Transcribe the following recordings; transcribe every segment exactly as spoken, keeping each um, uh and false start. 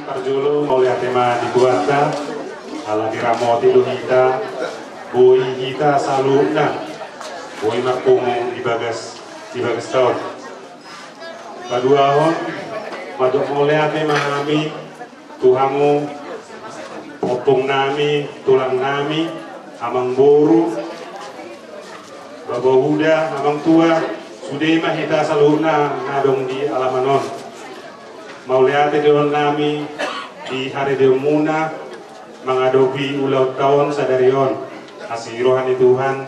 Parjolo mauliate ma di Tuhanta, ala diramoti do hita, boi hita saluhutna boi marpungu di bagas, di bagas taon. Paduahon, mandok mauliate ma hami tu hamu, ompung nami, tulang nami, amangboru, baoa uda, amangtua, sude ma hita saluhutna na adong di alaman on. Mauliate dohonon nami di haredeonmuna mangadopi ulaonta on sadari on. Asi roha ni Tuhan,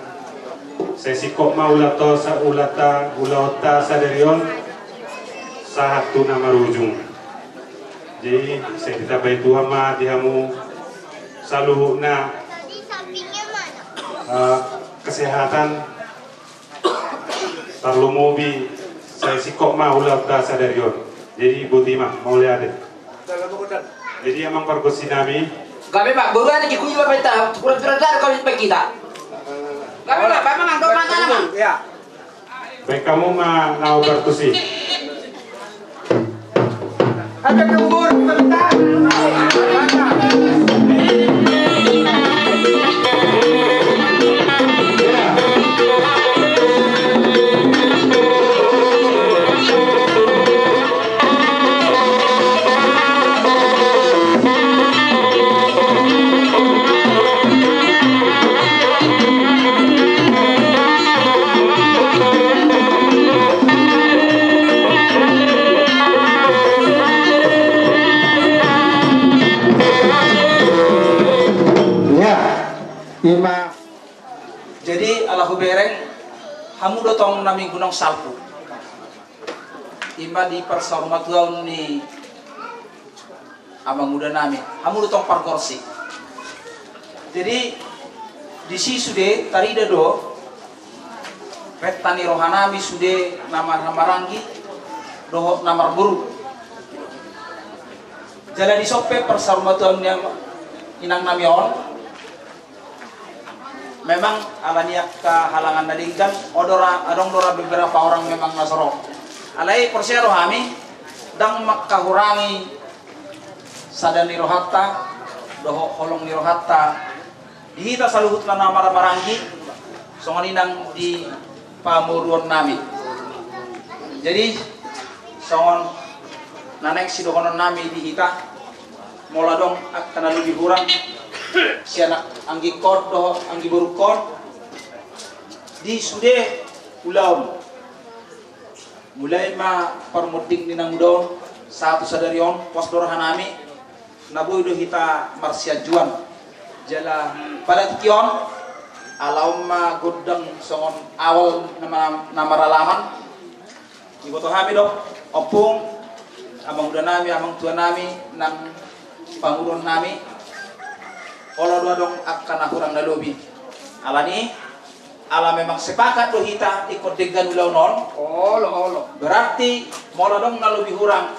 sai singkop ma ulaonta sa-, ulaonta, ulaonta sadari on sahat tu na marujung. Jadi, sai ditambai Tuhan ma di hamu saluhutna, eh, kesehatan, tarlumobi sai singkop ma ulaonta sadari on. Jadi, boti ma, mauliate. Jadi, amang pargonsi nami. Gabe ma, boru ada di kuyu apa kita? Kurang-kurang dari kau di kita. Gabe ma, Pak Mamang, dua mata, Mang. Ya. Baik, hamu ma na pargonsi. Ada gembur sebentar. Ya, ima. Jadi, ala hubereng, hamu do tong na minggu naung salpu. Ima di parsaurmatuaon ni amanguda nami, hamu do tong pargonsi. Jadi, disi sude tarida do renta ni roha nami sude na marhahamaranggi dohot na marboru. Jala dison pe parsaurmatuaon ni am-, inang nami on, memang ala ni angka halangan na denggan, odora, adong do ra beberapa orang memang na so ro. Alai porsea do hami, ndang mangkahurangi sada ni rohanta, dohot holong ni rohanta, di hita saluhutna na marhahamaranggi, songon i nang di pamoruon nami. Jadi, songon na naeng sidohonon nami di hita, molo adong angka na lobi hurang sian anggingkon dohot anggiborungkon di sude ulaon. Mulai ma parmonding ni nanguda on sahat tu sadari on, pos do roha nami, na boi do hita marsianjuan. Jala pada tingki on, ala on ma gondang songon awal na ma-, na maralaman. Diboto hami do, ompung, amanguda nami, amangtua nami, nang pamoruon nami, olo do adong angka na hurang na lobi. Ala ni, ala memang sepakat do hita ingkon denggan ulaon on. Olo, olo. Berarti, molo adong na lobi hurang,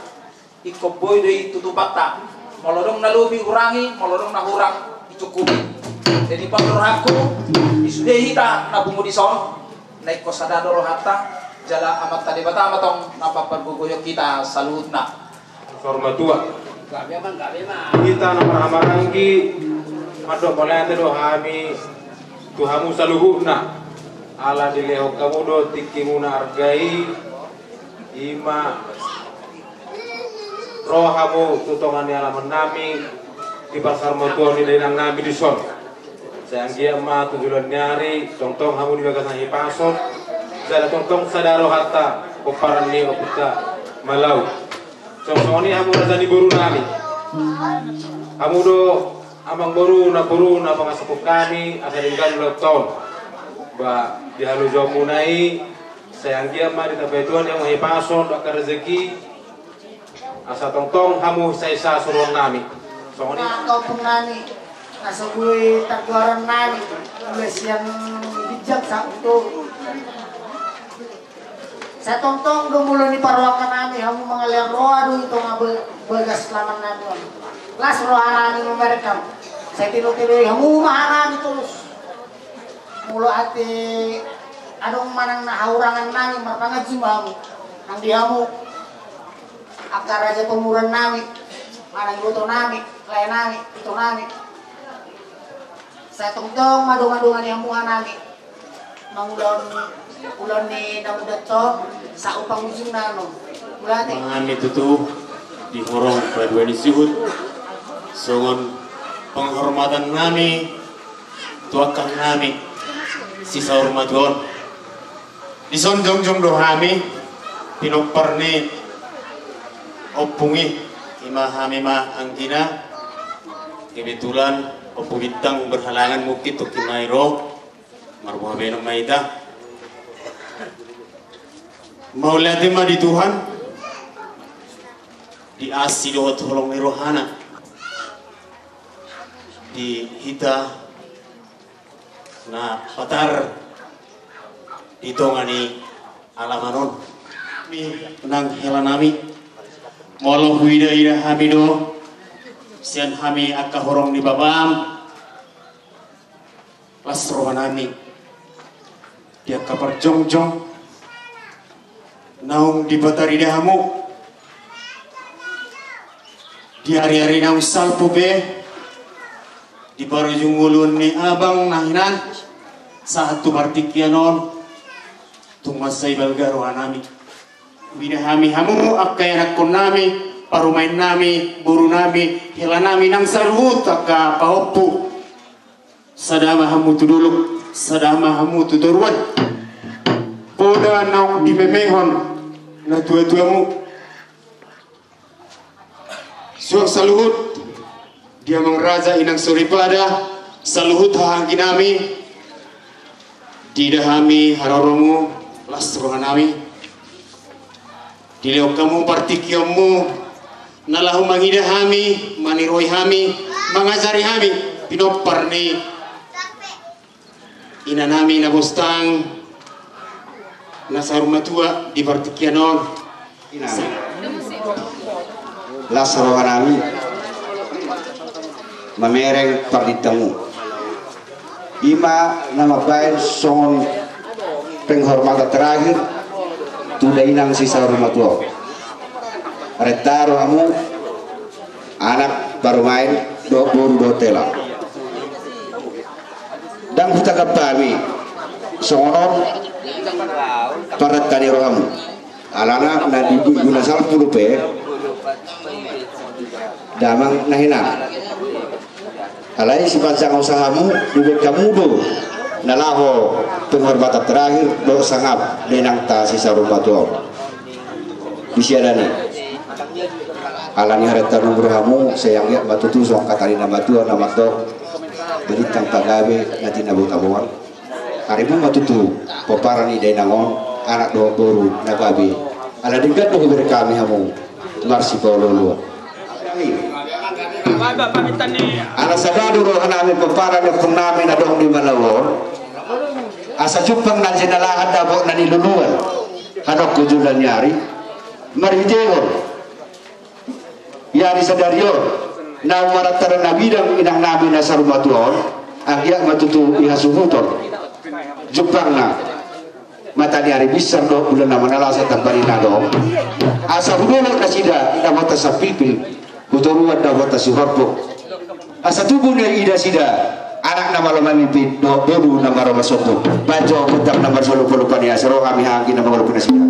ingkon boi do i tutupanta. Molo adong na lobi hurangi, molo adong na hurang dicukupi. Jadi, pos do rohangku, di sude hita na pungu dison, na ingkon sada do rohanta, jala Amanta Debata ma tong na mampargogoihon hita saluhutna. Saur matua. Gabe ma, gabe ma. Hita na marhahamaranggi, mandok mauliate do hami tu hamu saluhutna. Ala dilehon hamu do tingkimuna arga i, ima ro hamu tu tonga ni alaman nami, di parsaur matua ni dainang nami dison. Sai anggiat ma tu joloan ni ari, tongtong hamu di bagasan hipason, jala tongtong sada rohanta, pomparan ni ompunta Malau. Songon i hamu raja ni boru nami. Hamu do amangboru, namboru, na mangasahon hami, asa denggan ulaonta on. Ba, di halojaonmuna i, sai anggiat ma ditambai Tuhan i hamu hipason, angka rezeki, asa tongtong hamu saisa suruon nami. Songon i. Angka ompung nami, na so boi targoaran nami, mulai sian ginjang sahat tu. Sai tongtong do molo niparohahon nami hamu mangalean roha do i tonga be-, bagas laman nami on. Las roha nami mamereng hamu. Sai tinotinoi hamu ma roha nami torus. Molo ate adong manang na hahurangan nami marpanganju ma hamu. Nang di hamu angka raja pamoruon nami. Manang iboto nami, lae nami, ito nami. Sai tongtong ma dongan-dongan ni hamu hanami. Mangulahon ulaon ni na mudat on, sai pangujungna on. Mauliate. Hami tutu di horong paduahon ni suhut songon penghormatan nami tu angka nami sisaur matua on. Dison jongjong do hami pinompar ni ompung i, ima hami ma anggina. Kebetulan Ompu Bintang berhalangan, mungkin tongkin nai ro, marboha baenon ma hita. Mauliate ma di Tuhan, di asi dohot holong ni rohana di hita na patar di tonga ni alaman on. Nang hela nami, molo huida-ida hami do sian hami angka horong ni bapam, las roha nami di angka parjongjong naung dipatarida hamu di ari-ari naung salpu pe, di parujung ngolu ni abang na hinan sahat tu partingkian on. Tung mansai balga roha nami huida hami hamu angka ianakkon nami, parumaen nami, boru nami, hela nami nang saluhut angka pahompu. Sada ma hamu tu dolok, sada ma hamu tu toruan. Poda naung dimemehon natuatuamu. Suang saluhut di amang raja, inang soripada, saluhut hahaanggi nami. Diida hami haroromu, las roha nami. Dilehon hamu partingkionmu na laho mangida hami, maniroi hami, mangajari hami, pinompar ni ina nami na bostang na saur matua di partingkian on. Inang, las roha nami mamereng partingkianmu. Ima na mambaen songon penghormatan terakhir tu dainang sisaur matua. Renta rohamu, anak, parumaen dohot boru dohot hela. Ndang hutangkap hami songon on parrenta ni rohamu. Alana na di minggu na salpu dope, damang na hinan. Alai sipanjang usahamu, dibaen hamu do na laho penghormatan terakhir dohot sangap dainangta sisaur matua on. Disiala ni i, alani haroromu, rohamu, sai anggiat ma tutu songon hata ni na matua na mandok: Balintang pagabe na tinabotaboan. Arimu ma tutu pomparan ni dainang on, anak dohot boru na gabe. Ala denggan do hubereng hami hamu marsipaolooloan. Ala sada do roha nami pomparan ni ompung nami na adong di Malau on, asa jumpang na jinalahan dapot na niluluan. Hadok tu joloan ni ari, marhitehon ia di sadari on naung marantara na bidang inang nami na saur matua on, anggiat ma tutu dihasuhuton jumpangna mata ni ari binsar dohot bulan na mangalasa, tamba ni na adong, asa hudolok nasida dapotan sipilpil, hutoruan dapotan sihorbo. Asa tubu ni nasida anak na malo mamimpin dohot boru na malo marsombu. Baen jo gondang na marsiolopolop i, asa ro hami hahaanggi na mangolopolop nasida.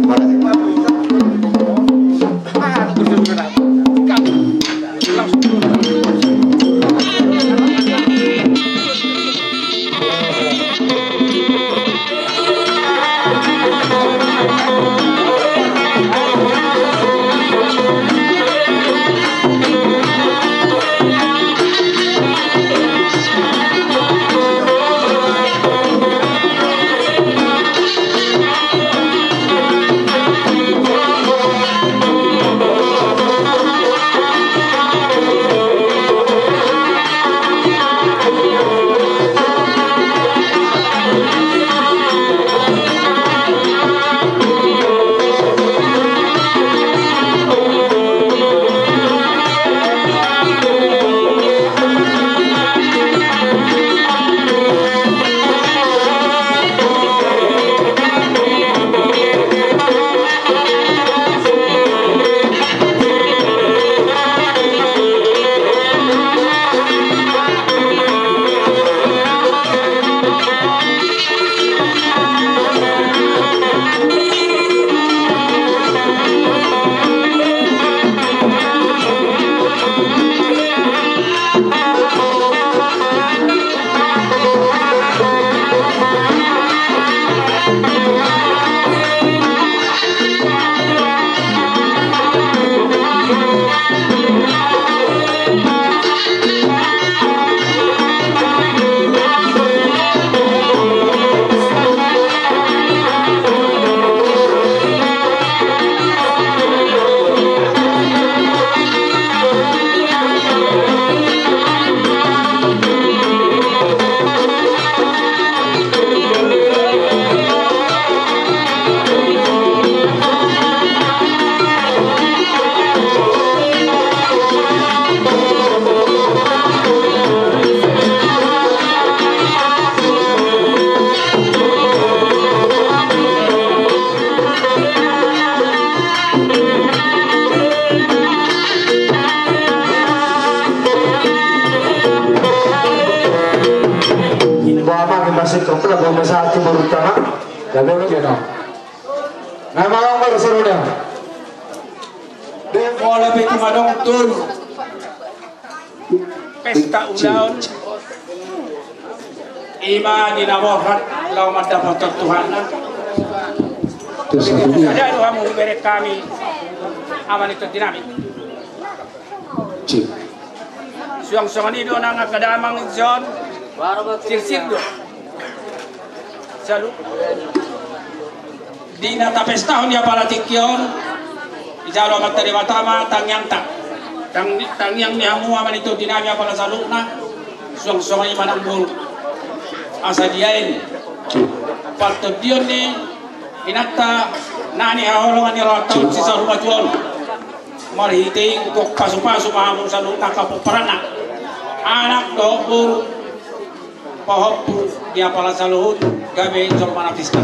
Tongka boru ma satu boru tama. Gabe ma dia no. Nama orang baru seru dia. Dia bola pe cuma dong tun. Pesta ulaon. Ima di na borhat laho mandapothon Tuhanna. Terus satu dia. Sada do hamu hubereng hami. Aman itu dinamik. Cik. Suang songon i do nang angka damang i son. Sirsir do. Salu. Di na tapestahon di apala tingki on, dijalo Amanta Debata ma tangiangta. Tang-, tangiang ni hamu aman itu dinamik apala saluhutna. Suang songon i ma nang boru. Asa dibaen pantondion ni inanta na nihaholongan ni rohanta on si saur matua on. Marhite i gok pasupasu ma hamu saluhutna angka pomparanna. Anak dohot boru. Pahompu di apala saluhut gabe jolma na pisna.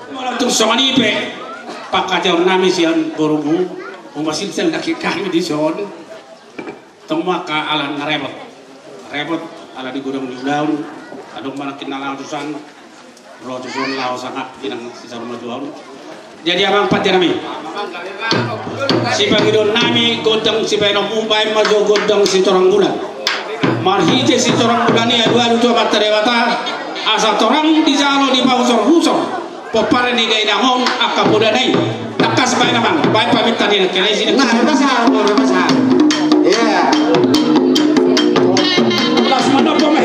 Molo tung songon i pe pangkataion nami sian borumu, uma silsel daki kami di son. Tong ma angka ala na repot. Repot ala di godang ni ulaon. Adong ma nangkin na laho tu san. Ro tu son laho sangap inang si saur matua on. Jadi amang pande nami, sipangidoan nami gondang sibaenonmu, baen ma jo gondang sitorang bulan. Marhite sitorang bulan i alualu tu Amanta Debata asa torang dijalo dipahusorhusor pomparan ni dainang on angka podana i. Tangkas baen amang, baen paminta ni nangkin i. Nah, tangkas. Iya. Las manopo ma.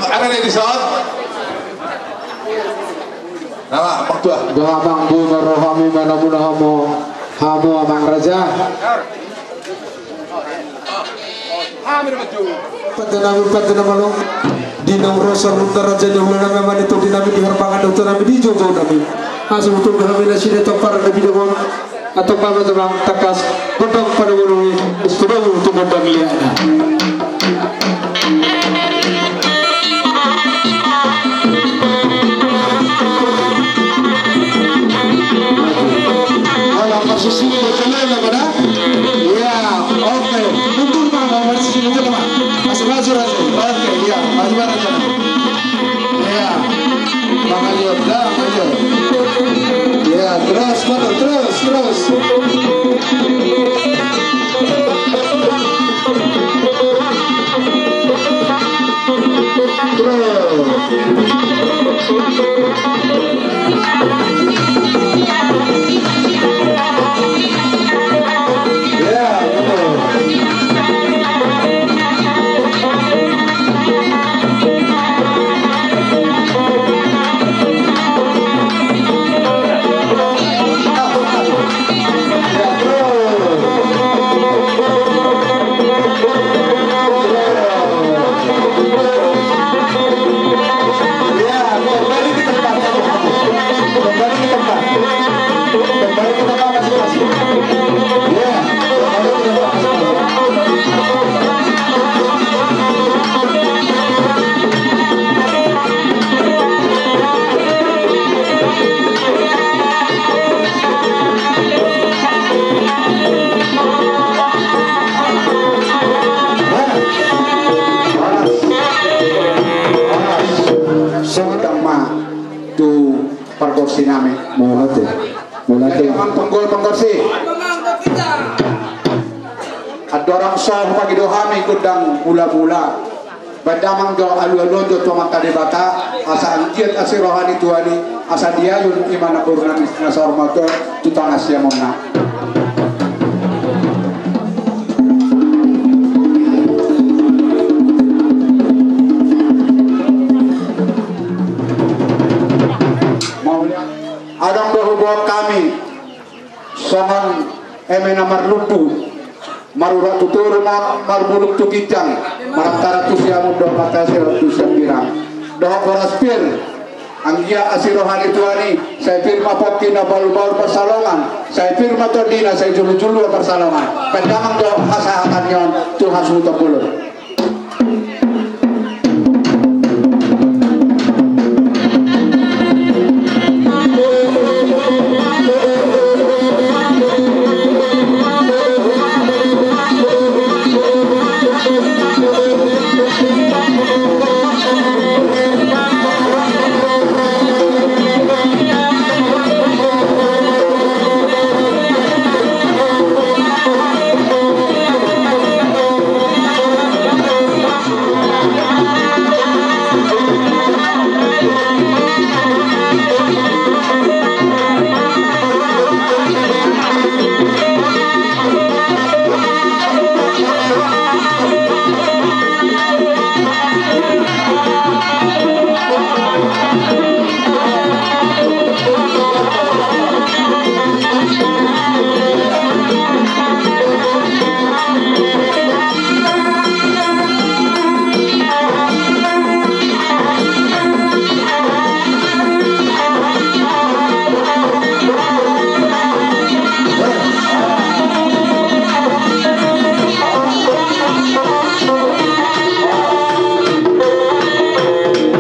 Ada di dison. Nama, Pak Tua. Doa Amang, boi ma rohamu, manamuna hamu, hamu Amang Raja. Pande nami, pande na malo. Di naung ro saluhutna raja ni hulahula nami, amang ni tondi nami, di harbangan ni huta nami, di joujou nami. Asa hutondo hami nasida tu amparan na binoan on. Antong ma, amang, tangkas gondang panungkunungi, suda tu gondang liatna. Alah, marsisini do tole na pada. Iya, oke. Mundur, Bang, marsisini do tole, Bang. Masuk, masuk, masuk. Oke, iya, masuk, masuk. Iya. Mangaliat, dah, mangaliat. Iya, terus, Bang, terus, terus. Terus. Songon i ma tu pargonsi nami. Mauliate. Mauliate. Jadi, amang panggol, panggorsi. Andorang so hupangido hami gondang mula-mula, baen damang jo alu-aluan jo tu Amanta Debata, asa anggiat asi roha ni tuan i, asa diayun i ma namboru nami na saur matua tu tano siamun na. Adong do huboan hami songon eme na marlumbu, marurat tu toru, ma-, marbulung tu ginjang, marantara tu siamun dohot marantara tu siambirang. Dohot boras pir, anggiat asi roha ni tuan i, sai pir ma pongki na balu-balu parsalongan, sai pir ma tondina, sai julu-julu parsalongan. Baen damang jo hasahatan ni on tu hasuhuton bolon.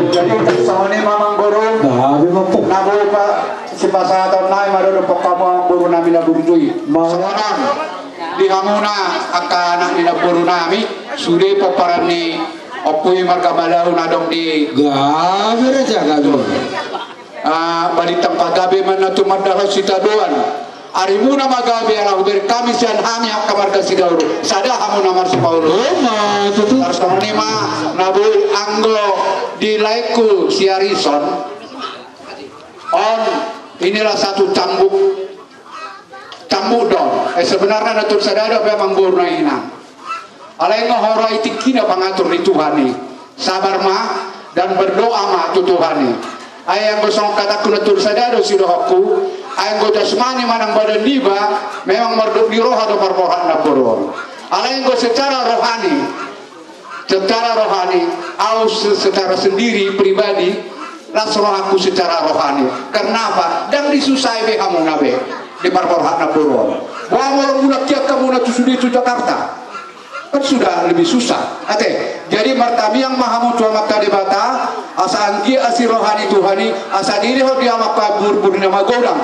Jadi, songon i ma, Amang Guru. Nah, memang, Pung. Na boi pa sipasahaton nami ma dohot hamu, Amang Guru nami na burju i. Mauliate. Songon i di hamuna angka anak ni namboru nami, sude pomparan ni ompu i marga Malau na adong di. Gabe, Raja, gabe. Ah, balintang pagabe ma na tumandangkon sitadoan. Arimuna ma gabe, ala hubereng hami sian hami angka marga Sidauru. Sada hamu na marsipaolo. Ima tutu. Tarsongon i ma na boi anggo di laengku si Arison. On, inilah satu cambuk. Cambuk do on. Eh, sebenarna na tung sada do pe, Amang Guru, na hinan. Alai nga hora i tingkina pangatur ni Tuhan i. Sabar ma. Dan berdoa ma tu Tuhan i. Ai anggo songon hatangku na tutu sada do sidohononku, ai anggo jasmani manang badan niba, memang mardok ni roha do parborhat namboru on. Alai anggo secara rohani, secara rohani, au se-, secara sendiri, pribadi, las rohangku secara rohani. Karena apa? Ndang disusai be hamuna be di parborhat namboru on. Boha molo mulak hian hamuna tu sude tu Jakarta? Kan sudah lebih susah. Ate, jadi martamiang ma hamu tu Amanta Debata, asa anggiat asi roha ni Tuhan i, asa dilehon di hamu angka burbur na magodang.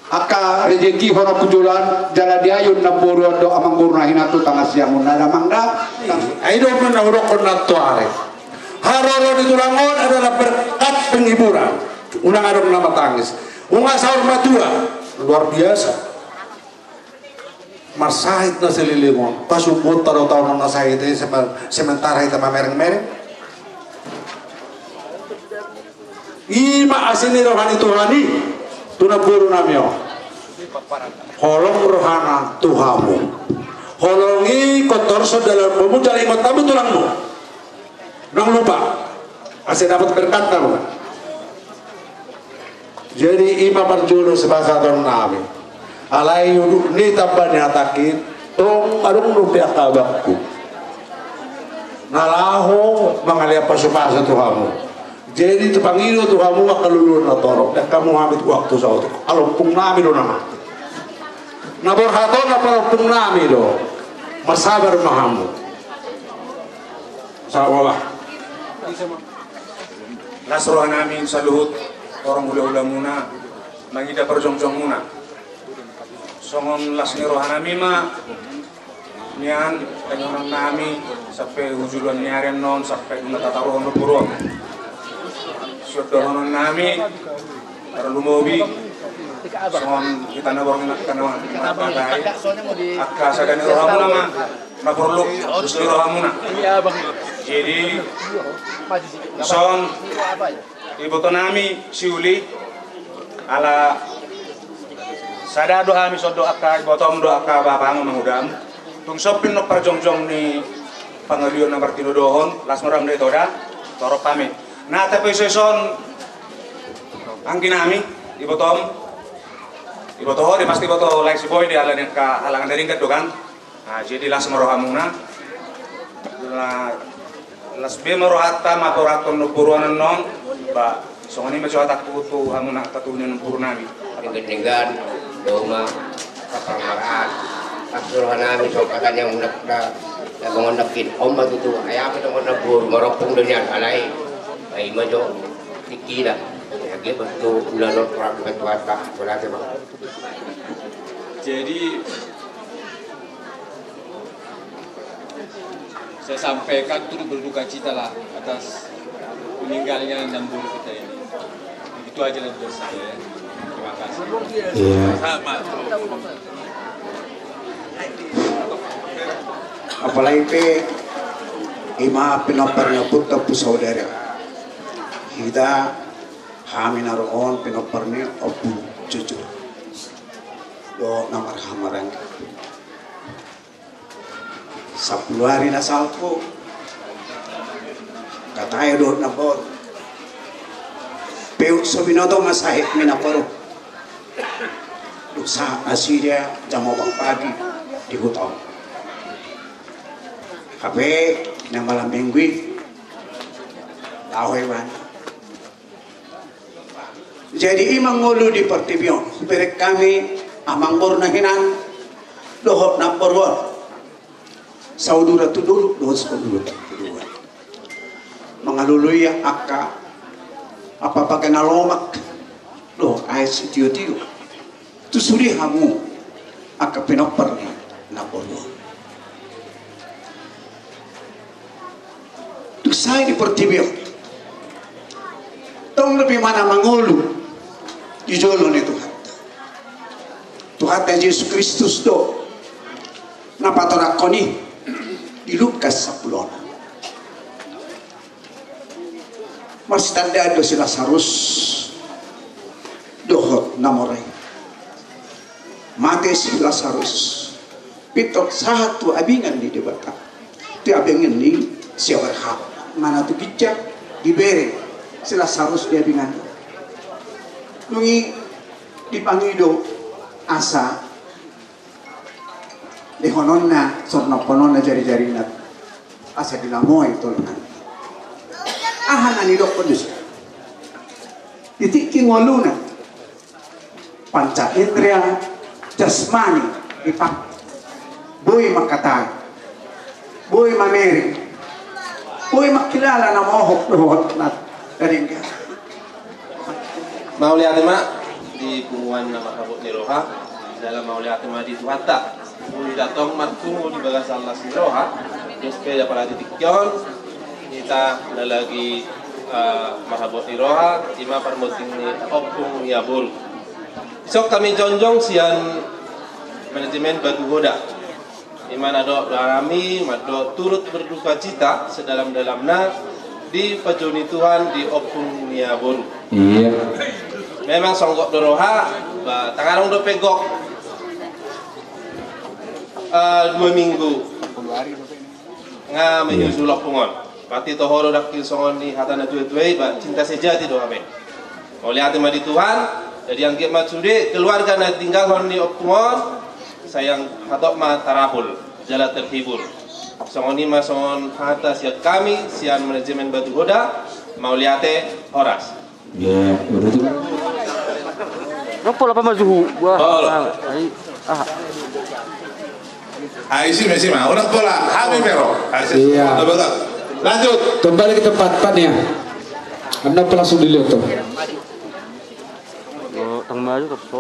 Angka rejeki hono tu joloan, jala diayon namboru on dohot amangboru na hinan tu tangan siamun na damang da. Ai do na hudokkon nantoari. Haroro ni tulang on adalah berkat penghiburan. Unang adong na matangis. Unang saur matua. Luar biasa. Marsahit na selilingon, pasumbuonta do taon on na sahit i, sementara hita mamereng-mereng. I ma asi ni roha ni Tuhan i tu namboru nami on. Holong rohana tu hamu. Holong i ingkon torus dalam bomu jala ingot hamu tulangmu. Unang lupa. Asa dapot berkatna. Jadi i ma parjolo sipasahaton nami. Alai udut ni tamba ni hatangki, tong adong dope angka abangku na laho mangalean pasupasu tu hamu. Jadi tu pangido tu hamu angka luluan na torop, dang hamu hami tu waktu saotik. Ala ompung nami do nama. Na borhat on na pala ompung nami do. Marsabar ma hamu. Salam. Las roha nami saluhut torop hula-hulamuna mangida parjongjongmuna. Songon las ni roha nami ma nian, taingonan nami sampe hu joloan ni ari annon sampe dung na tataruhon boru on. Sian dohonon nami, tarlumobi songon hita na borngin angka na mangkatai, angka sada ni rohamuna ma na porlu, dos ni rohamuna. Jadi songon iboto nami si Uli, ala sada do hami songon angka ibotom dohot angka bapam mangudam. Tung sompin no parjongjong ni pangalion na martinodohon, las ma roham da ito da, torop hami. Na, tapi iso-ison anggi nami, ibotom, iboto ho di pasti iboto lae si Boy di ala ni angka halangan na ringgas do kan. Ah, jadi las ma rohamuna. La-, las be ma rohanta mamborhathon boru on annon. Ba, songon i ma jo hatangku tu hamuna angka tubu ni ompung nami. Denggan-denggan, doma, parmaraan. Las roha nami songon hata ni hamu na, na, na mangonda kin. On ma tutu, ai aha pe songon na boru, marompung do nian, alai. Ai ma jo, tingkina. Age ba tu ulanon porang tu hata, bolate ma. Jadi, saya sampaikan turut berduka cita lah atas meninggalnya namboru kita ini. Begitu aja lah dari saya, ya. Terima kasih. Iya. Sama. Apalagi pe i ma pinompar ni ompunta Ompu Saudara. Hita, hami na ro on pinompar ni Ompu Jujur. Dohot na marhahamaranggi. Sampulu ari na salpu. Hata i dohot na boru. Peu so binoto ma sahit ni na boru. Dung sahat nasida jam opat pagi di huta on. Hape na malam minggu i laho ibana. Jadi i ma ngolu di portibi on, hubereng hami amangboru na hinan dohot namboru on. Saudura tu dolok dohot saudura tu dolok. Mangalului angka apa-apa na lomak dohot aek sitio-tio. Tu sude hamu angka pinompar ni namboru on. Dung sae di portibi on, tong lobi ma na mangolu di jolo ni Tuhanta. Tuhanta Jesus Kristus do na patoranghon i di Lukas sampulu onom. Marsitandaan do si Lasarus dohot na mora i. Mate si Lasarus. Pintor sahat tu abingan ni Debata. Tu abingan ni si Abraham. Manang tu ginjang. Dibere silas harus di abingan. Nunga dipangido asa lehononna, sornopkononna jari-jarina asa dilamoi tolongan. Aha na nidokkon disi? Di tingki ngoluna panca indria jasmani dipakke. Boi mangkatai, boi mamere, boi mangkilala na mohop dohot na denggan. Mauliate ma di punguan na marhabot ni roha. Jala mauliate ma di Tuhanta. Boi hita tong marpungu di bagasan las ni roha. Dos pe apalagi di tingki on hita na lagi, eh, marhabot ni roha, i ma parmonding ni Ompung Nia Boru. Dison hami jongjong sian manajemen Batu Hoda. I ma na dohot hami mandok turut berduka cita sedalam-dalamna di pajoujou ni Tuhan di Ompung Nia Boru. Iya. Memang songgop do roha, ba, tung adong dope gok, eh, dua minggu nga menyusul ompung on. Berarti toho do dangkin songon ni hata na tua-tua i, ba, cinta sejati do hape. Mauliate ma di Tuhan. Jadi anggiat ma sude keluarga na tinggalhon ni ompung on, sai hatop ma tarapul jala terhibur. Songon i ma songon hata sian hami sian manajemen Batu Hoda. Mauliate, horas. Ya, udah tuh. Ropo apa maju? Wah, ai, ah. Ah, isi ma, isi ma. Udah pola, hami mero. Iya. Lanjut. Kembali ke tempat, Pan, ya. Anda langsung dilihat tuh. Oh, tang maju, tuh, so.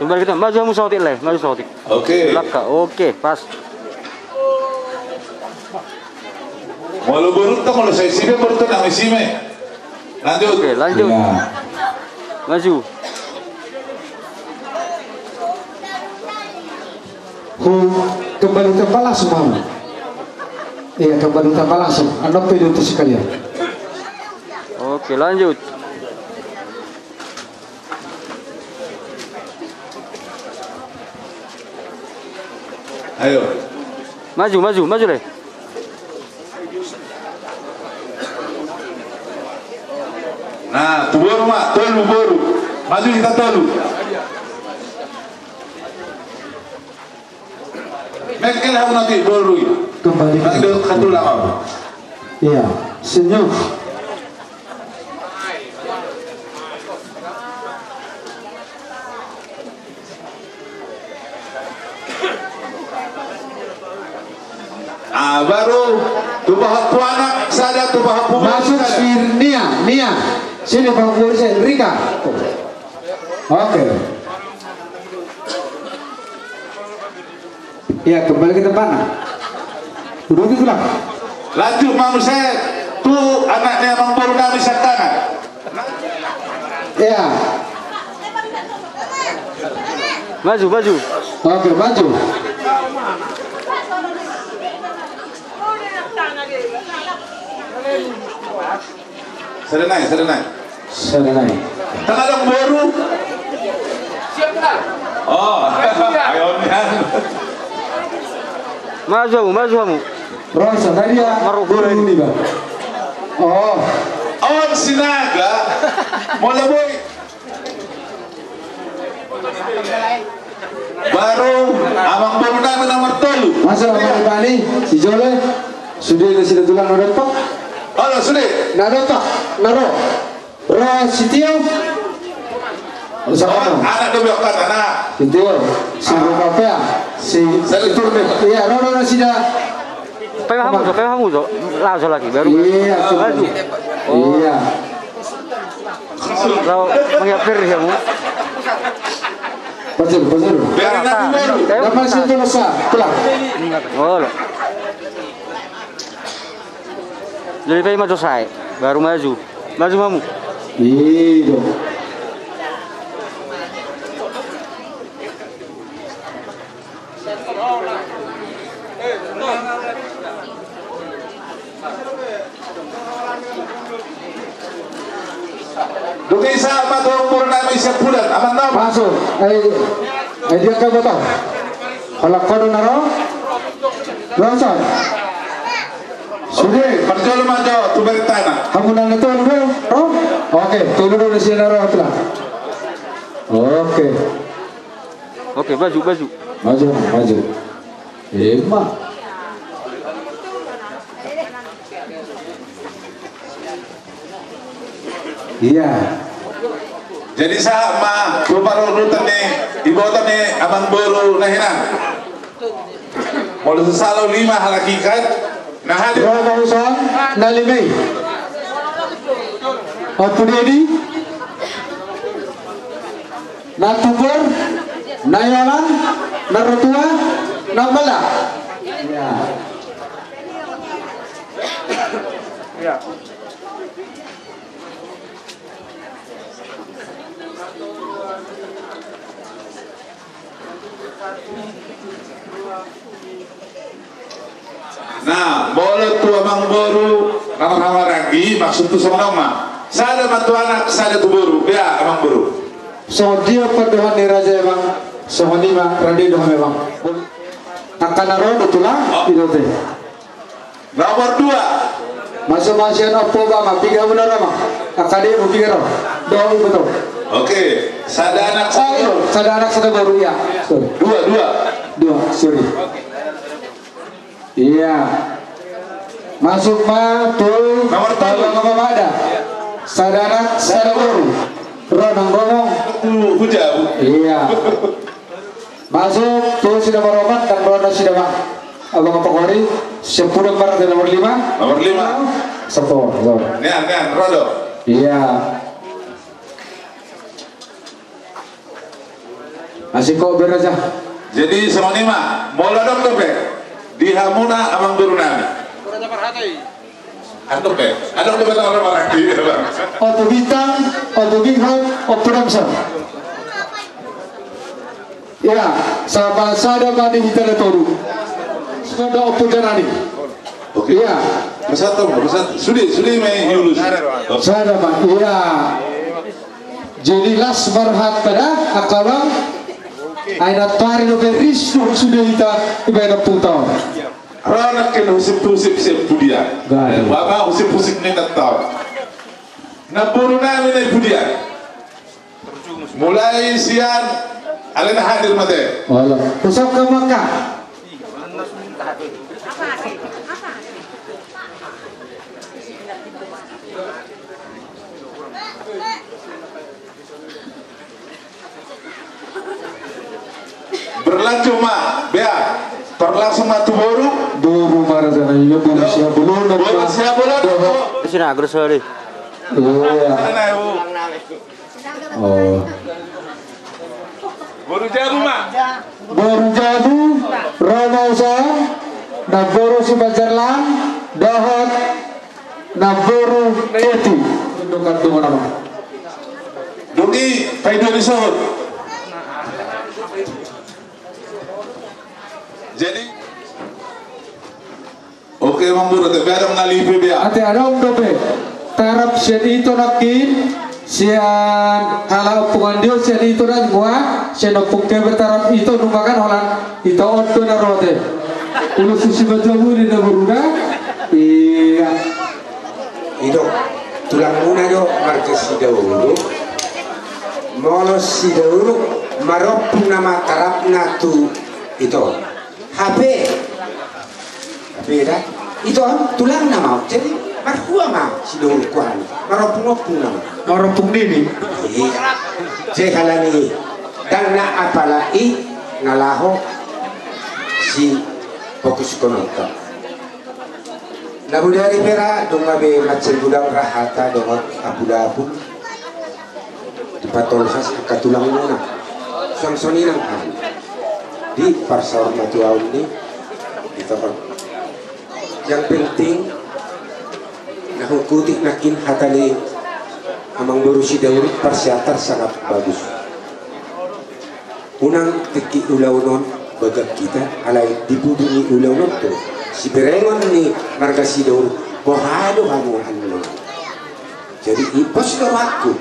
Kembali kita, maju, maju saotik, Le. Maju saotik. Oke. Belakang. Oke, pas. Molo borunta, molo sai isi be borunta, nang isi ma. Lanjut. Oke, lanjut. Ya. Maju. Hu, kembali tempat langsung, Mama. Iya, kembali tempat langsung. Anda pe duduk sekalian. Oke, lanjut. Ayo. Maju, maju, maju, Le. Nah, tu boru ma, tolu boru. Maju hita tolu. Mengkel hau nanti boru i. Kembali. Nanti dia katulang apa? Iya, senyum. Ah, baru tu bahak puanak sada, tu bahak puanak sada. Masuk si Nia, Nia. Sini bahak puanak sada, Rika. Oke. Iya, kembali ke tempatna. Udah gitu lah. Lanjut, Mang Hussein. Tu anaknya Mang Boru nami sian kanan. Iya. Maju, maju. Oke, maju. Sada nai, sada nai. Sada nai. Tangga dong boru. Oh, ayo nian. Maju hamu, maju hamu. Rosa, tadi ya. Marukul boru ini, Bang. Oh. On Sinaga. Mola boy. Baru amang boru nami nomor tolu. Masa Amang Bani, si Jole, sude nasida tulang na dompak. Olo, sude. Na dompak, na ro. Ro si Tio. Anak dompak, anak. Si Tio, si Rupapea, si Saturne. Iya, ro, ro, nasida. Pe hamu jo, pe hamu jo. Langsung lagi, baru. Iya, maju. Iya. Laho mangiapir hamu. Pasir, pasir. Dapat situ, Nusa. Pulang. Olo. Jadi pe maju sae, baru maju. Maju hamu. Iya. Dung i sahat ma tu boru nami sian Pudan, aman na. Masuk. Ai, ai dia ka botol. Holan kodo na ro. Langsung. Sude. Parjolo ma jo tu baritana. Hamu na tolu do ro? Oke, tolu do na sian na ro tu la. Oke. Oke, maju, maju. Maju, maju. Ima. Iya. Jadi sahat ma tu parurutan ni, iboto ni amangboru na hinan. Molo sasalo lima halak ikan. Na hadir. Ro ma husang na lima i. Ompu Dedi. Na tumbur, na iolan, na rotua, na mala. Ya. Ya. Na molo tu amangboru na marhahamaranggi, maksud tu songon on ma. Sada ma tu anak, sada tu boru. Bea amangboru. Songon dia pandohan ni raja i, Amang, songon i ma rade do hami, Amang. Angka na ro do tulang. Oh. I do te. Nomor dua. Masuk masian opo ba ma piga muna ro ma. Angka dia mu piga ro. Do i betul. Oke. Sada anak, oh, iya, sada anak sada boru, iya. Sorry. Dua, dua. Dua, sorry. Iya. Masuk ma tu nomor tolu. Sada anak sada boru. Ro nang romong. Huja. Iya. Masuk tu si nomor opat dan ro nasida ma. Abang apa kori? Sepuluh bar di nomor lima. Nomor lima. Sepuluh. Nian, nian, ro do. Iya. Asik ko beraja. Jadi songon i ma, molo adong dope di hamuna amangboru nami. Adong dope, adong dope tau maranggi. Opo Bintang, opo Bintang, opo Damsel. Ya, sama sada ma di hita na tolu. Sada opo janani. Oke. Iya. Bersatu, bersatu. Sude, sude ma i ulus. Sada ma, iya. Jadi las marhat pada akabang. Ai na tari do beris tu sude hita ibaen putar. Ro nangkin husip-husip sian pudian. Bapak husip-husip ni na tau. Na boru nami na i pudian. Mulai sian ale na hadir ma te. Olo. Husok ke Mekah. Berlanjut ma, bea. Berlangsung ma tu boru. Boru ma raja na i, boru Siabolon. Boru Siabolon. Sina, terus, sorry. Iya. Oh. Boru jabu ma. Boru jabu, ro ma husang, na boru si Banjarlang, dohot na boru Eti. Dundukan tu mana ma. Dungi, pai dua di sohot. Jadi, oke, amangboru, ate adong na live bea. Ate adong dope. Tarap sian ito nangkin, sian halak Ompung Andio sian ito na mua, sian Ompung Keber tarap ito nunga kan holan ito on do na ro ate. Ulos si Bajabuni na boru da. Iya. Ito, tulangmuna do marga Sidauruk. Molo Sidauruk marompu nama tarapna tu ito. Hape. Hape da. Ito on, tulangna ma on. Jadi, marhua ma Sidauruk kuan. Marompung-ompung nama. Marompung nini. Iya. Jadi halani. Dang na apala i na laho si fokus kononton. Na bodari pe ra, dung be mansai godang ra hata dohot apul-apul. Dipatolhas angka tulangmuna. Suang songon i nang hami. Di parsaor ma tu ahu ni, di tokon. Yang penting, na hukutik nangkin hata ni amangboru Sidauruk, parsiatar sangat bagus. Unang tingki ulaon on bagak hita, alai di pudu ni ulaon on do siberengon ni marga Sidauruk, boha do hamu annon. Jadi, i pos do rohangku.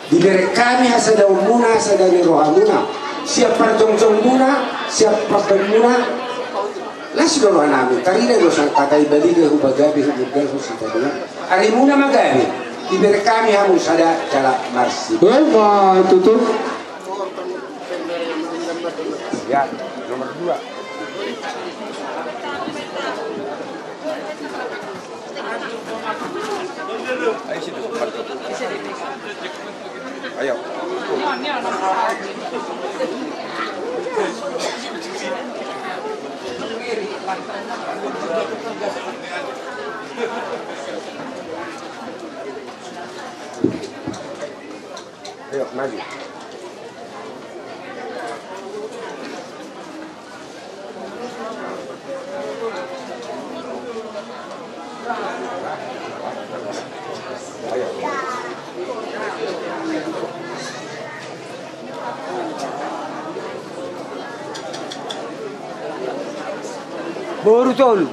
Dibereng hami hasadaonmuna, hasada ni rohamuna. Sian parjongjongmuna, sian pambahenmuna. Las do rohanami, tarida do sangkata i, baliga hubagabe, humurgal husitadoan. Arimuna ma gabe, dibereng hami hamu sada jala marsiboto. Ema tutu. Ya, nomor dua. Ayo. Ayo, maju. Boru tolu.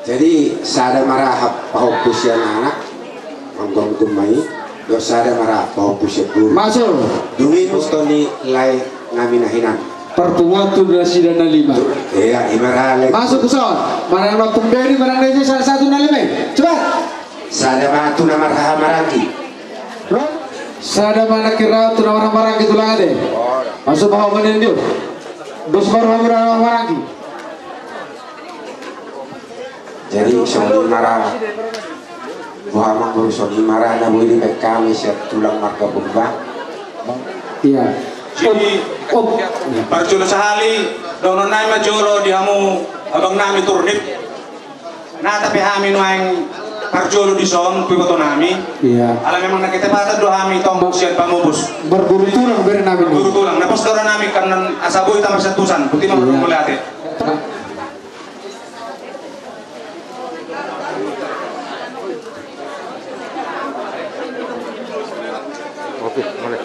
Jadi sada ma ra pahompu sian anak, manggomgom ma i, dohot sada ma ra pahompu sian boru. Masuk. Dung i pos toni lae nami na hinan. Pertemuan tu nasida na lima. Iya, ima ra lae. Masuk ke son. Mana na pemberi, mana na salah satu na lima. Cepat. Sada ma tu na marhaha maranggi. Sada ma na kira tu na marhaha maranggi tulang ate. Masuk bahawa menen dio. Bos baru hamu na marhaha maranggi. Jadi songon i ma ra. Boha amang boru, songon i ma ra na boi dibaen hami sian tulang marga Purba. Iya. Jadi, oh, parjolo sahali dohonon nami ma jolo di hamu abang nami Turnip. Nata pe hami nuaeng parjolo dison tu iboto nami. Iya. Ala memang na ketepatan do hami tong sian pamupus. Marboru tulang bere nami. Marboru tulang. Na pos do roha nami kan asa boi tama sian tusan. Boti ma. Iya. Mauliate. Oke, boleh.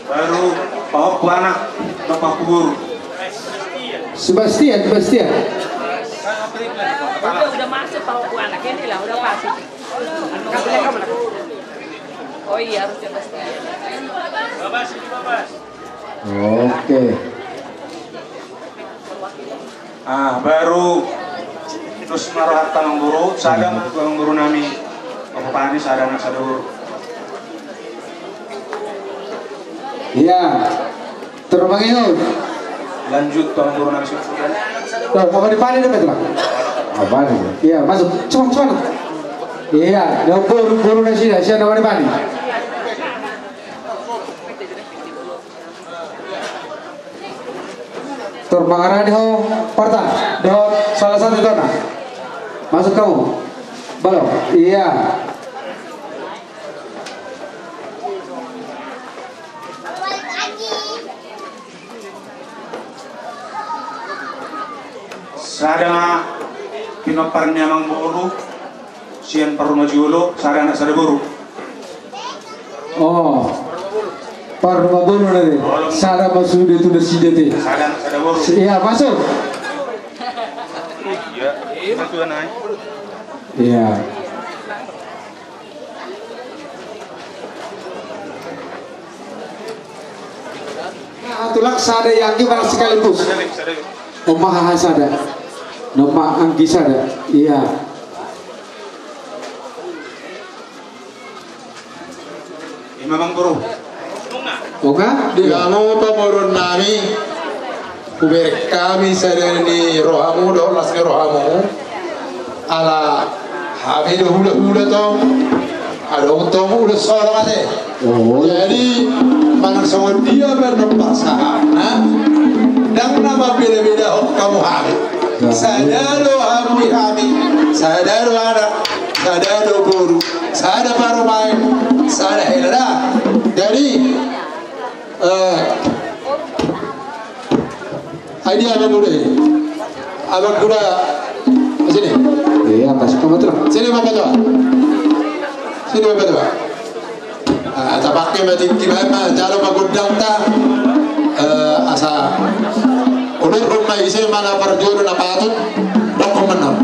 Baru pahompu anak, pahompu boru. Sebastian, Sebastian. Udah, udah masuk pahompu anak ini lah, udah masuk. Oh iya, harus Sebastian. Oke. Ah, baru terus ma rohanta amang boru, sada ma tu amang boru nami. Apa ni sada anak sada boru. Iya. Terus bang Inul. Lanjut tu amang boru nami sudah. Tuh, apa di pani dapat lah? Apa ni? Iya, masuk. Cepat, cepat. Iya, yang boru, boru nasi dah, siapa nama di pani? Tor mangarani ho parta dohot salah satu tona. Masuk hamu. Balo. Iya. Sada pinompar ni amang boru. Sian parrumajolo, sada anak sada boru. Oh. Parrumajolo na de. Sada ma sude tu nasida te. Sada anak sada boru. Iya, masuk. Iya, itu anai. Iya. Nah, tulang sada yang gimana sekaligus? Oma haha sada. Nama anggi sada. Iya. Ima amang boru. Oke. Di hamu pamoruon nami, hubereng hami sada ni rohamu dohot las ni rohamu. Ala hami do hulahula tong, adong tong ulos holong ate. Oh. Jadi manang songon dia pe annon pasahatna, ndang na mambedabedahon hamu hami. Sada do hamu di hami, sada do anak, sada do boru, sada parumaen, sada hela da. Jadi, eh, ai dia abang uda i. Abang uda, sini. Iya, pas kamu tuh. Sini Bapak Tua. Sini Bapak Tua. Ah, tapake ma tingki baen ma, jalo ma gondangta. Eh, asa. Udah rumah isi mana parjodo na patut. Dokkon menang.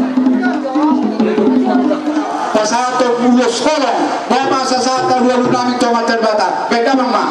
Pasahathon ulos holong, baen ma sasahat tu alualu nami tu Amanta Debata. Baen damang ma.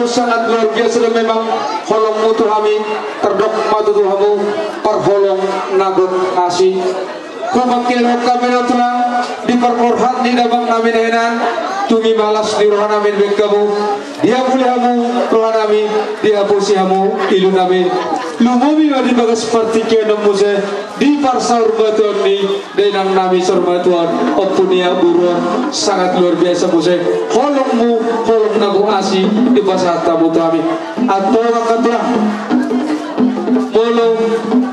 Sangat luar biasa do memang holongmu tu hami, tardok ma tutu hamu parholong na gok asi. Humangkilhon hami na tulang di parborhat ni damang nami na hinan, tung i ma las ni roha nami dibahen hamu, diapuli hamu roha nami, diapusi hamu ilu nami. Lumobi ma di bagas partingkian on muse di parsaurmatuaon ni dainang nami saurmatuaon Ompu Nia Burun. Sangat luar biasa muse holongmu, holong na gok asi dipasahat hamu tu hami. Antong angka tulang, molo,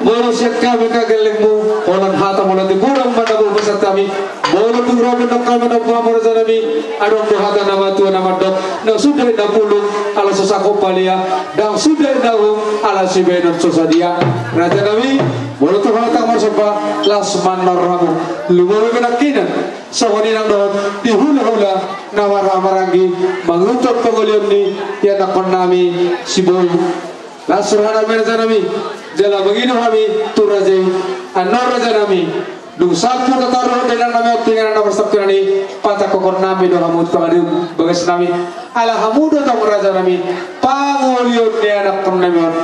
molo sian hami angka gellengmu, holan hata molo di gudang ma na gok dipasahat hami. Molo tung ro pe nangkin hami, adong do hata na matua na mandok: Na suda inna pulung ala so sangkop palia, ndang suda inna uhum ala sibahenon so sadia. Raja nami, molo tung hata marsomba, las ma rohamu. Lumobi pe nangkinan songon i nang dohot di hulahula na marhahamaranggi mangurupi pangolion ni ianakhon nami si Boy. Las roha nami raja nami, jala mangido hami tu raja i. Annon raja nami, dung salpu tataru dainang nami on tu inganan na marsangkulan i, patangkokhon nami do hamu tu pangadian bagas nami. Ala hamu do tong raja nami pangolion ni anakhon nami on.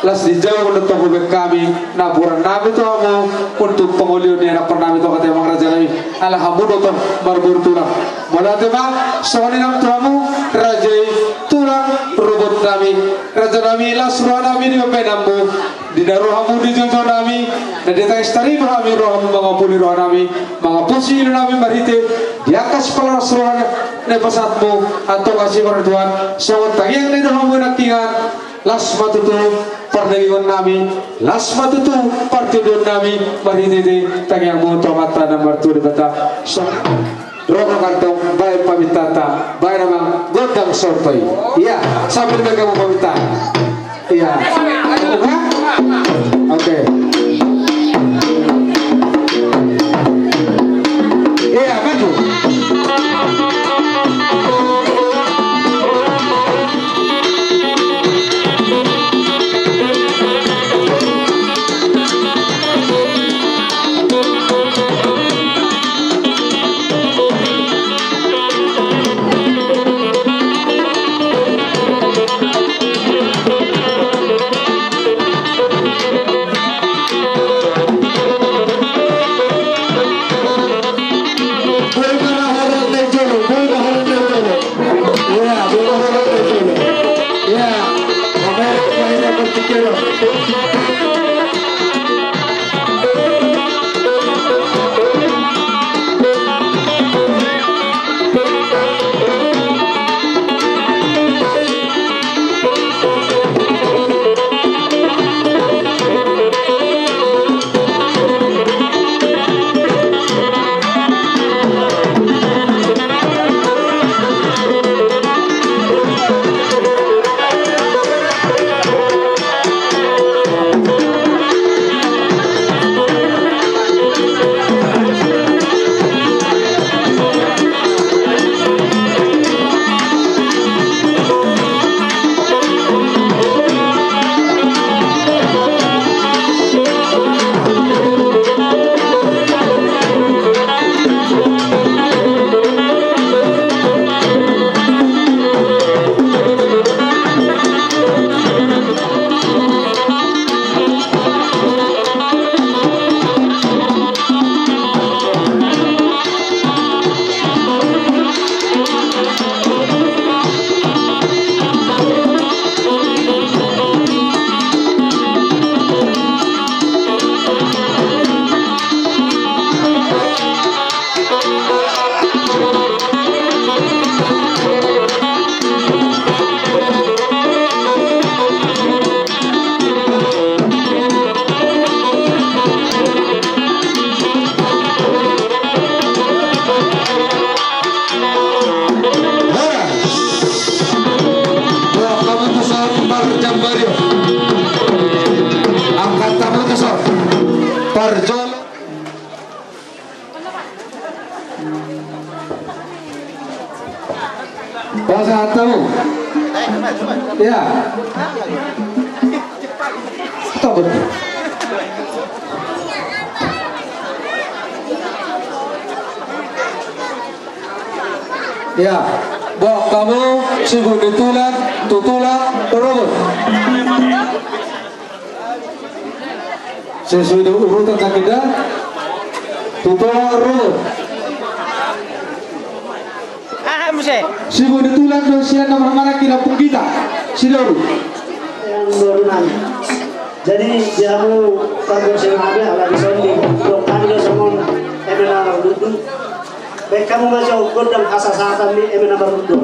Las dijalo do tong hubege hami napuran nami tu hamu untuk pangolion ni anakhon nami tu angka tulang raja nami. Ala hamu do tong marboru tulang. Mauliate ma songon i nang tu hamu raja i, tulang rorobot nami. Raja nami, las roha nami di pambahenanmu. Di na ro hamu di joujou nami, na ditangis tarima hami rohamu mangapuli roha nami, mangapusi ilu nami marhite di angka sipaloas roha na dipasahatmu. Antong asi ma roha ni Tuhan, songon tangiang ni rohamu nangkinan, las ma tutu pardagingon nami, las ma tutu partondion nami marhitehite tangiangmu tu Amanta na martua Debata. Songon Ro ma antong, baen pamintanta, baen amang gondang sorto i. Iya, sambil baen hamu paminta. Iya. Oke. Iya, maju. Angkat tangan ke sana. Parjolo. Pasahat hamu. Ya. Stop. Ya. Hamu, sibuat ni tulang, tu tulang, robot. Sesuai dengan urutan na hita. Tu tulang, robot. Aha muse? Sibuat ni tulang do sian na marhaha na hinampung hita. Sidauruk. Yang baru nami. Jadi, di hamu pargonsi nami ala di sondi. Dok kami do songon eme na mardudu. Baen hamu ma jo gondang hasahatan ni eme na mardudu.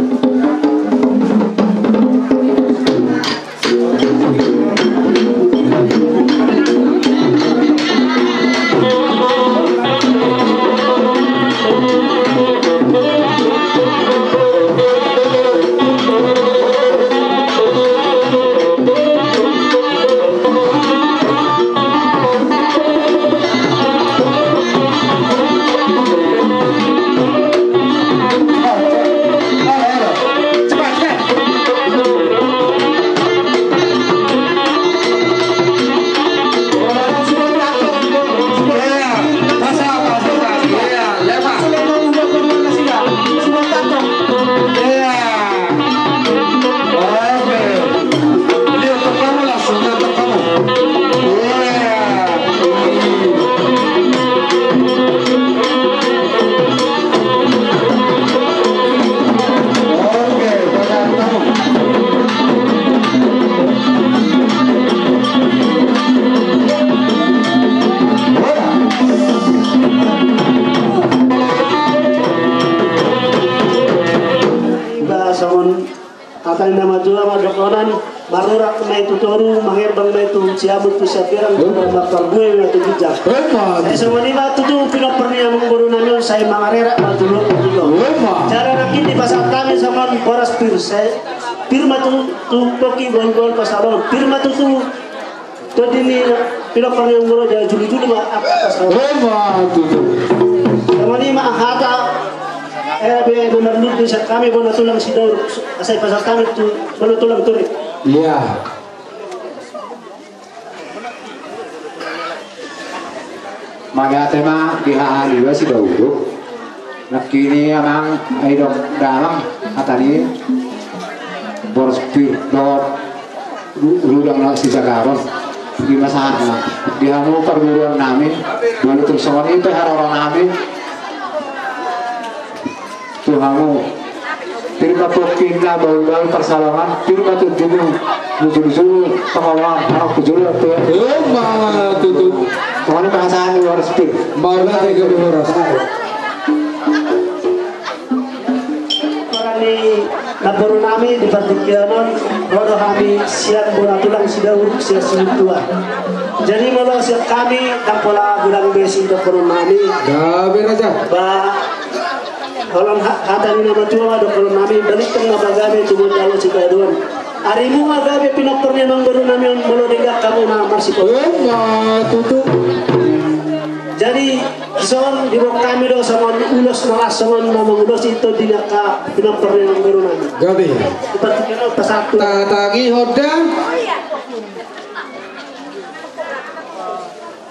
Iba songon hata ni na matua ma dohonon, marurat ma i tu toru, mangherbang ma i tu siamun tu siamberang, marparbue ma i tu ginjang. Emma. Jadi songon i ma tutu pinompar ni amangboru nami on, sai mangarerak ma tu lomo tu lomo. Emma. Jala nangkin dipasahat hami songon boras pir, sai pir ma tu, tu pongki bahulbahul pansalongan, pir ma tutu. Jadi ni pinompar ni amangboru, jadi julujulu ma angka pansalongan. Emma tutu. Songon i ma hata, eh, be, na marlutu sian hami bona tulang Sidauruk, asa dipasahat hami tu bona tulang Torik. Iya. Mauliate ma di haha niba Sidauruk. Nangkin i amang, ai dok damang hata ni boras pir dohot ru-, rudang na sijagaron. Di ma sahatna di hamu parguruan nami, molo tung songon i pe haroro nami tu hamu. Pir ma pongki na bahulbahul pansalongan, pir ma tondimu, na julujulu pangomoan, anak tu julu tu. Emma tutu. Songon i ma hasahatan ni boras pir. Mauliate gabe horas. Parani namboru nami, di partingkian on ro do hami sian bona tulang Sidauruk sian Sinutua. Jadi molo sian hami ndang pola godang be sidohonon nami. Gabe raja. Ba, holan ha-, hata ni na matua ma dohonon nami, balintang ma pagabe, tumundalhon sitadoan. Arimu ma gabe pinompar ni amangboru nami on, molo denggan hamu na marsipasu. Emma tutu. Jadi dison diboan hami do songon ulos na las, songon na mangulosi tondi ni angka pinompar ni amangboru nami. Gabe. Di partingkian on pasahat tu. Tatangihon da.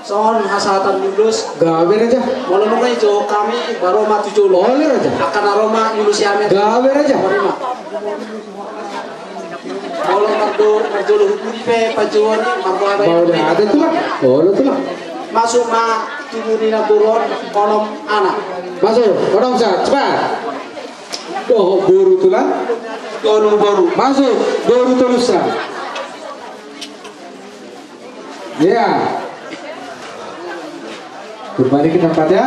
Songon hasahatan ni ulos. Gabe raja. Molo nunga dijou hami, ba ro ma tu jolo. Olo raja. Angka na ro ma diulosi hami. Gabe raja. Songon i ma. Molo mardo-, marjolo hupudi pe panjouon i, mardoa ma. Mauliate tulang. Olo tulang. Masuk ma tubu ni namboru on onom anak. Masuk, onom sa, cepat. Dohot boru tulang. Tolu boru. Masuk, boru tolu sa. Iya. Kembali ke tempat ya.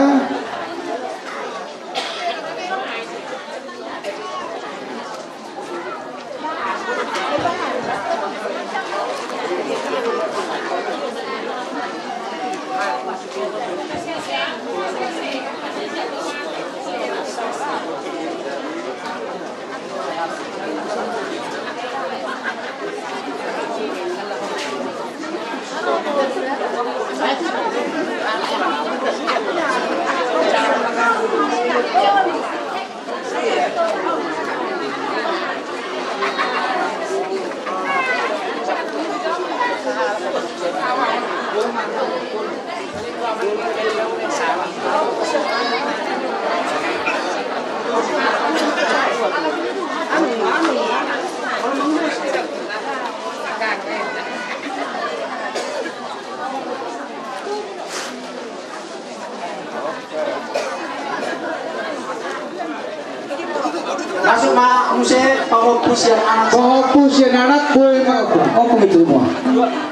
Pahompu sian anak. Pahompu sian anak, boi ma. Ompung itu semua.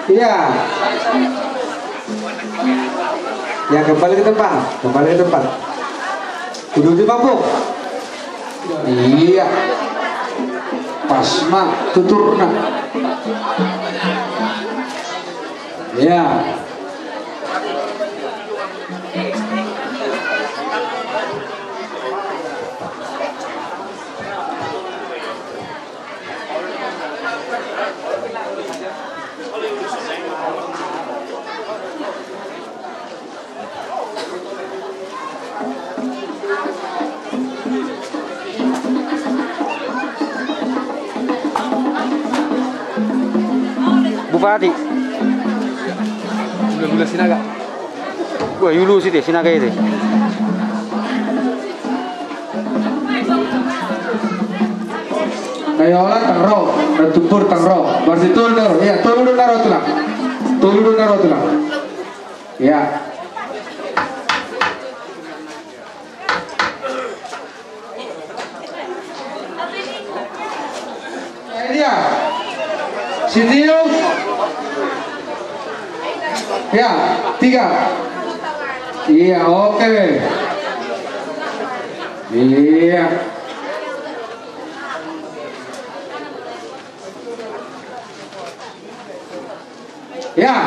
Iya. Ya, kembali ke tempat, kembali ke tempat. Duduk di bambu. Iya. Pas ma tuturna. Iya. Bupati. Gula-gula Sinaga. Wah, i ulos i, Sinaga i. Nainggolan tang ro, natumbur tang ro. Marsi tolu na ro, iya, tolu do na ro tulang. Tolu do na ro tulang. Iya. Iya. Sitio. Ya, tiga. Iya, oke. Iya. Ya.